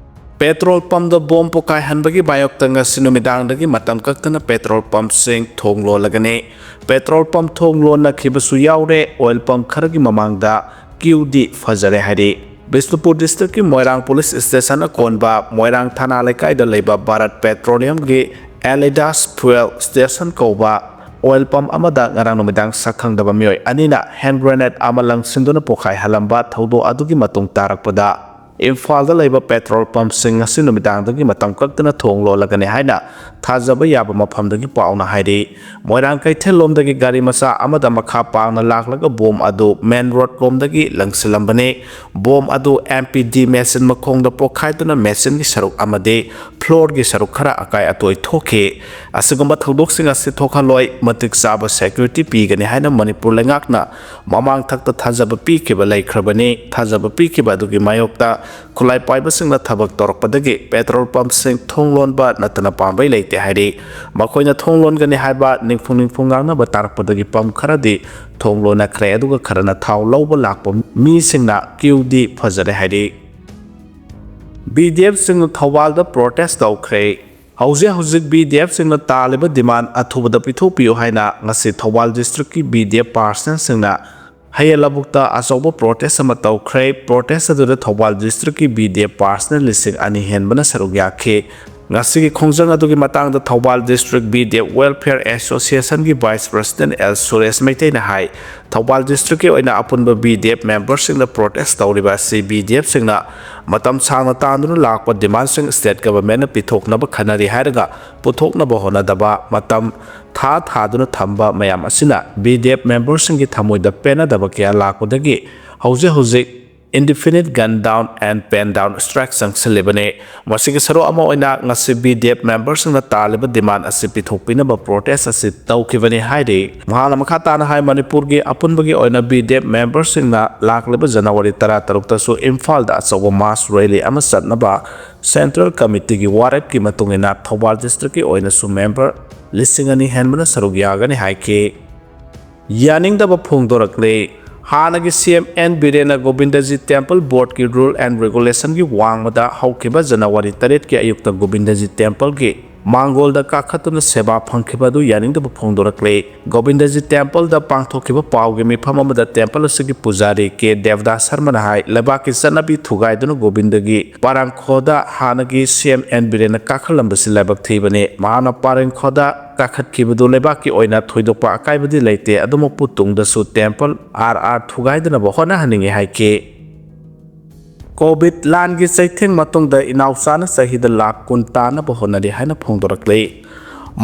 ꯄꯦꯇ꯭ꯔꯣꯜ ꯄꯝꯗ ꯕꯣꯝ ꯄꯣꯈꯥꯏꯍꯟꯕꯒꯤ ꯃꯥꯌꯣꯛꯇ ꯉꯁꯤ ꯅꯨꯃꯤꯗꯥꯡꯗꯒꯤ ꯃꯇꯝ ꯀꯛꯇꯅ ꯄꯦꯇ꯭ꯔꯣꯜ ꯄꯝꯁꯤꯡ ꯊꯣꯡ ꯂꯣꯜꯂꯒꯅꯤ꯫ ꯄꯦꯇ꯭ꯔꯣꯜ ꯄꯝ ꯊꯣꯡ ꯂꯣꯟꯅꯈꯤꯕꯁꯨ ꯌꯥꯎꯔꯦ꯫ ꯑꯣꯏꯜ ꯄꯝ ꯈꯔꯒꯤ ꯃꯃꯥꯡꯗ ꯀ꯭ꯌꯨꯗꯤ ꯐꯖꯔꯦ ꯍꯥꯏꯔꯤ꯫ ꯕꯤꯁꯅꯨꯄꯨꯔ ꯗꯤꯁꯇ꯭ꯔꯤꯛꯀꯤ ꯃꯣꯏꯔꯥꯡ ꯄꯨꯂꯤꯁ ꯁ꯭ꯇꯦꯁꯟ ꯑꯀꯣꯟꯕ ꯃꯣꯏꯔꯥꯡ ꯊꯥꯅꯥ ꯂꯩꯀꯥꯏꯗ ꯂꯩꯕ ꯚꯥꯔꯠ ꯄꯦꯇ꯭ꯔꯣꯂꯤꯌꯝꯒꯤ ꯑꯦꯂꯤꯗꯥꯁ ꯐ꯭ꯌꯨꯑꯦꯜ ꯁ꯭ꯇꯦꯁꯟ ꯀꯧꯕ ꯑꯣꯏꯜ ꯄꯝ ꯑꯃꯗ ꯉꯔꯥꯡ ꯅꯨꯃꯤꯗꯥꯡ ꯁꯛꯈꯪꯗꯕ ꯃꯤꯑꯣꯏ ꯑꯅꯤꯅ ꯍꯦꯟ ꯒ꯭ꯔꯦꯅꯦꯗ ꯑꯃ ꯂꯪꯁꯤꯟꯗꯨꯅ ꯄꯣꯈꯥꯏꯍꯜꯂꯝꯕ ꯊꯧꯗꯣꯛ ꯑꯗꯨꯒꯤ ꯃꯇꯨꯡ ꯇꯥꯔꯛꯄꯗ, ꯏꯝꯐꯥꯜꯗ ꯂꯩꯕ ꯄꯦꯇ꯭ꯔꯣꯜ ꯄꯝꯁꯤꯡ ꯑꯁꯤ ꯅꯨꯃꯤꯗꯥꯡꯗꯒꯤ ꯃꯇꯝ ꯀꯛꯇꯅ ꯊꯣꯡ ꯂꯣꯜꯂꯒꯅꯤ ꯍꯥꯏꯅ ꯊꯥꯖꯕ ꯌꯥꯕ ꯃꯐꯝꯗꯒꯤ ꯄꯥꯎꯅ ꯍꯥꯏꯔꯤ꯫ ꯃꯣꯏꯔꯥꯡ ꯀꯩꯊꯦꯜꯂꯣꯝꯗꯒꯤ ꯒꯥꯔꯤ ꯃꯆꯥ ꯑꯃꯗ ꯃꯈꯥ ꯄꯥꯡꯅ ꯂꯥꯛꯂꯒ ꯕꯣꯝ ꯑꯗꯨ ꯃꯦꯟ ꯔꯣꯗ ꯂꯣꯝꯗꯒꯤ ꯂꯪꯁꯤꯜꯂꯝꯕꯅꯤ꯫ ꯕꯣꯝ ꯑꯗꯨ ꯑꯦꯝ ꯄꯤ ꯗꯤ ꯃꯦꯆꯤꯟ ꯃꯈꯣꯡꯗ ꯄꯣꯈꯥꯏꯗꯨꯅ ꯃꯦꯆꯤꯟꯒꯤ ꯁꯔꯨꯛ ꯑꯃꯗꯤ ꯐ꯭ꯂꯣꯔꯒꯤ ꯁꯔꯨꯛ ꯈꯔ ꯑꯀꯥꯏ ꯑꯇꯣꯏ ꯊꯣꯛꯈꯤ꯫ ꯑꯁꯤꯒꯨꯝꯕ ꯊꯧꯗꯣꯛꯁꯤꯡ ꯑꯁꯤ ꯊꯣꯛꯍꯜꯂꯣꯏ, ꯃꯇꯤꯛ ꯆꯥꯕ ꯁꯦꯀ꯭ꯌꯨꯔꯤꯇꯤ ꯄꯤꯒꯅꯤ ꯍꯥꯏꯅ ꯃꯅꯤꯄꯨꯔ ꯂꯩꯉꯥꯛꯅ ꯃꯃꯥꯡ ꯊꯛꯇ ꯊꯥꯖꯕ ꯄꯤꯈꯤꯕ ꯂꯩꯈ꯭ꯔꯕꯅꯤ꯫ ꯊꯥꯖꯕ ꯄꯤꯈꯤꯕ ꯑꯗꯨꯒꯤ ꯃꯥꯌꯣꯛꯇ ꯈꯨꯠꯂꯥꯏ ꯄꯥꯏꯕꯁꯤꯡꯅ ꯊꯕꯛ ꯇꯧꯔꯛꯄꯗꯒꯤ ꯄꯦꯇ꯭ꯔꯣꯜ ꯄꯝꯁꯤꯡ ꯊꯣꯡ ꯂꯣꯟꯕ ꯅꯠꯇꯅ ꯄꯥꯝꯕꯩ ꯂꯩꯇꯦ ꯍꯥꯏꯔꯤ꯫ ꯃꯈꯣꯏꯅ ꯊꯣꯡ ꯂꯣꯟꯒꯅꯤ ꯍꯥꯏꯕ ꯅꯤꯡꯐꯨꯡ ꯅꯤꯡꯐꯨꯡ ꯉꯥꯡꯅꯕ ꯇꯥꯔꯛꯄꯗꯒꯤ ꯄꯝ ꯈꯔꯗꯤ ꯊꯣꯡ ꯂꯣꯟꯅꯈ꯭ꯔꯦ, ꯑꯗꯨꯒ ꯈꯔꯅ ꯊꯥꯎ ꯂꯧꯕ ꯂꯥꯛꯄ ꯃꯤꯁꯤꯡꯅ ꯀ꯭ꯌꯨꯗꯤ ꯐꯖꯔꯦ ꯍꯥꯏꯔꯤ꯫ ꯕꯤ ꯗꯤ ꯑꯦꯐꯁꯤꯡꯅ ꯊꯧꯕꯥꯜꯗ ꯄ꯭ꯔꯣꯇꯦꯁ ꯇꯧꯈ꯭ꯔꯦ꯫ ꯍꯧꯖꯤꯛ ꯍꯧꯖꯤꯛ ꯕꯤ ꯗꯤ ꯑꯦꯐꯁꯤꯡꯅ ꯇꯥꯜꯂꯤꯕ ꯗꯤꯃꯥꯟ ꯑꯊꯨꯕꯗ ꯄꯤꯊꯣꯛꯄꯤꯌꯨ ꯍꯥꯏꯅ ꯉꯁꯤ ꯊꯧꯕꯥꯜ ꯗꯤꯁꯇ꯭ꯔꯤꯛꯀꯤ ꯕꯤ ꯗꯤ ꯑꯦꯐ ꯄꯥꯔꯁꯅꯦꯜꯁꯤꯡꯅ ꯍꯌꯦꯜ ꯂꯧꯕꯨꯛꯇ ꯑꯆꯧꯕ ꯄ꯭ꯔꯣꯇꯦꯁ ꯑꯃ ꯇꯧꯈ꯭ꯔꯦ꯫ ꯄ꯭ꯔꯣꯇꯦꯁ ꯑꯗꯨꯗ ꯊꯧꯕꯥꯜ ꯗꯤꯁꯇ꯭ꯔꯤꯛꯀꯤ ꯕꯤ ꯗꯤ ꯑꯦꯐ ꯄꯥꯔꯁꯅꯦꯜ ꯂꯤꯁꯤꯡ ꯑꯅꯤ ꯍꯦꯟꯕꯅ ꯁꯔꯨꯛ ꯌꯥꯈꯤ꯫ ꯉꯁꯤꯒꯤ ꯈꯣꯡꯖꯪ ꯑꯗꯨꯒꯤ ꯃꯇꯥꯡꯗ Thoubal district B D F welfare ꯑꯦꯁꯣꯁꯤꯌꯦꯁꯟꯒꯤ ꯚꯥꯏꯁ ꯄ꯭ꯔꯁꯤꯗꯦꯟ ꯑꯦꯜ ꯁꯨꯔꯦꯁ ꯃꯩꯇꯩꯅ ꯍꯥꯏ, ꯊꯧꯕꯥꯜ ꯗꯤꯁꯇ꯭ꯔꯤꯛꯀꯤ ꯑꯣꯏꯅ ꯑꯄꯨꯟꯕ ꯕꯤ ꯗꯤ ꯑꯦꯐ ꯃꯦꯝꯕꯔꯁꯤꯡꯅ ꯄ꯭ꯔꯣꯇꯦꯁ ꯇꯧꯔꯤꯕ ꯑꯁꯤ ꯕꯤ ꯗꯤ ꯑꯦꯐꯁꯤꯡꯅ ꯃꯇꯝ ꯁꯥꯡꯅ ꯇꯥꯟꯗꯨꯅ ꯂꯥꯛꯄ ꯗꯤꯃꯥꯟꯁꯤꯡ ꯁ꯭ꯇꯦꯠ ꯒꯚꯔꯟꯃꯦꯟꯠꯅ ꯄꯤꯊꯣꯛꯅꯕ ꯈꯟꯅꯔꯤ ꯍꯥꯏꯔꯒ ꯄꯨꯊꯣꯛꯅꯕ ꯍꯣꯠꯅꯗꯕ, ꯃꯇꯝ ꯊꯥ ꯊꯥꯗꯨꯅ ꯊꯝꯕ ꯃꯌꯥꯝ ꯑꯁꯤꯅ ꯕꯤ ꯗꯤ ꯑꯦꯐ ꯃꯦꯝꯕꯔꯁꯤꯡꯒꯤ ꯊꯃꯣꯏꯗ ꯄꯦꯟꯅꯗꯕ ꯀꯌꯥ ꯂꯥꯛꯄꯗꯒꯤ ꯍꯧꯖꯤꯛ ꯍꯧꯖꯤꯛ indefinite gun down and pen down strike ꯆꯪꯁꯤꯜꯂꯤꯕꯅꯤ꯫ ꯃꯁꯤꯒꯤ ꯁꯔꯨꯛ ꯑꯃ ꯑꯣꯏꯅ ꯉꯁꯤ ꯕꯤ ꯗꯤ ꯑꯦꯐ ꯃꯦꯝꯕꯔꯁꯤꯡꯅ ꯇꯥꯜꯂꯤꯕ ꯗꯤꯃꯥꯟ ꯑꯁꯤ ꯄꯤꯊꯣꯛꯄꯤꯅꯕ ꯄ꯭ꯔꯣꯇꯦꯁ ꯑꯁꯤ ꯇꯧꯈꯤꯕꯅꯤ ꯍꯥꯏꯔꯤ꯫ ꯃꯍꯥꯛꯅ ꯃꯈꯥ ꯇꯥꯅ ꯍꯥꯏ, ꯃꯅꯤꯄꯨꯔꯒꯤ ꯑꯄꯨꯟꯕꯒꯤ ꯑꯣꯏꯅ ꯕꯤ ꯗꯤ ꯑꯦꯐ ꯃꯦꯝꯕꯔꯁꯤꯡꯅ ꯂꯥꯛꯂꯤꯕ ꯖꯅꯋꯥꯔꯤ ꯇꯔꯥꯇꯔꯨꯛꯇꯁꯨ ꯏꯝꯐꯥꯜꯗ ꯑꯆꯧꯕ ꯃꯥꯁ ꯔꯦꯂꯤ ꯑꯃ ꯆꯠꯅꯕ ꯁꯦꯟꯇ꯭ꯔꯦꯜ ꯀꯃꯤꯇꯤꯒꯤ ꯋꯥꯔꯦꯞꯀꯤ ꯃꯇꯨꯡ ꯏꯟꯅ ꯊꯧꯕꯥꯜ ꯗꯤꯁꯇ꯭ꯔꯤꯛꯀꯤ ꯑꯣꯏꯅꯁꯨ ꯃꯦꯝꯕꯔ ꯂꯤꯁꯤꯡ ꯑꯅꯤ ꯍꯦꯟꯕꯅ ꯁꯔꯨꯛ ꯌꯥꯒꯅꯤ ꯍꯥꯏꯈꯤ꯫ ꯌꯥꯅꯤꯡꯗꯕ ꯐꯣꯡꯗꯣꯔꯛꯂꯦ꯫ ꯍꯥꯟꯅꯒꯤ ꯁꯤ ꯑꯦꯝ ꯑꯦꯟ ꯕꯤꯔꯦꯟꯅ ꯒꯣꯕꯤꯟꯗꯖꯤ ꯇꯦꯝꯄꯜ ꯕꯣꯔꯗꯀꯤ ꯔꯨꯜ ꯑꯦꯟ ꯔꯦꯒꯨꯂꯦꯁꯟꯒꯤ ꯋꯥꯡꯃꯗ ꯍꯧꯈꯤꯕ ꯖꯅꯋꯥꯔꯤ ꯇꯔꯦꯠꯀꯤ ꯑꯌꯨꯛꯇ ꯒꯣꯕꯤꯟꯗꯖꯤ ꯇꯦꯝꯄꯜꯒꯤ ꯃꯥꯡꯒꯣꯜꯗ ꯀꯥꯈꯠꯇꯨꯅ ꯁꯦꯕꯥ ꯐꯪꯈꯤꯕ ꯑꯗꯨ ꯌꯥꯅꯤꯡꯗꯕ ꯐꯣꯡꯗꯣꯔꯛꯂꯦ꯫ ꯒꯣꯕꯤꯟꯗꯖꯤ ꯇꯦꯝꯄꯜꯗ ꯄꯥꯡꯊꯣꯛꯈꯤꯕ ꯄꯥꯎꯒꯤ ꯃꯤꯐꯝ ꯑꯃꯗ ꯇꯦꯝꯄꯜ ꯑꯁꯤꯒꯤ ꯄꯨꯖꯥꯔꯤ ꯀꯦ ꯗꯦꯕꯗꯥꯁ ꯁꯔꯃꯅ ꯍꯥꯏ, ꯂꯩꯕꯥꯛꯀꯤ ꯆꯠꯅꯕꯤ ꯊꯨꯒꯥꯏꯗꯨꯅ ꯒꯣꯕꯤꯟꯗꯒꯤ ꯄꯥꯔꯥꯡꯈꯣꯗ ꯍꯥꯟꯅꯒꯤ ꯁꯤ ꯑꯦꯝ ꯑꯦꯟ ꯕꯤꯔꯦꯟꯅ ꯀꯥꯈꯠꯂꯝꯕꯁꯤ ꯂꯥꯏꯕꯛ ꯊꯤꯕꯅꯤ꯫ ꯃꯍꯥꯛꯅ ꯄꯥꯔꯦꯡꯈꯣꯗ ꯀꯥꯈꯠꯈꯤꯕꯗꯨ ꯂꯩꯕꯥꯛꯀꯤ ꯑꯣꯏꯅ ꯊꯣꯏꯗꯣꯛꯄ ꯑꯀꯥꯏꯕꯗꯤ ꯂꯩꯇꯦ, ꯑꯗꯨꯃꯛꯄꯨ ꯇꯨꯡꯗꯁꯨ ꯇꯦꯝꯄꯜ ꯑꯥꯔ ꯑꯥꯔ ꯊꯨꯒꯥꯏꯗꯅꯕ ꯍꯣꯠꯅꯍꯟꯅꯤꯡꯏ ꯍꯥꯏꯈꯤ꯫ ꯀꯣꯚꯤꯗ ꯂꯥꯟꯒꯤ ꯆꯩꯊꯦꯡ ꯃꯇꯨꯡꯗ ꯏꯅꯥꯎꯆꯥꯅ ꯆꯍꯤꯗ ꯂꯥꯈ ꯀꯨꯟ ꯇꯥꯅꯕ ꯍꯣꯠꯅꯔꯤ ꯍꯥꯏꯅ ꯐꯣꯡꯗꯣꯔꯛꯂꯤ꯫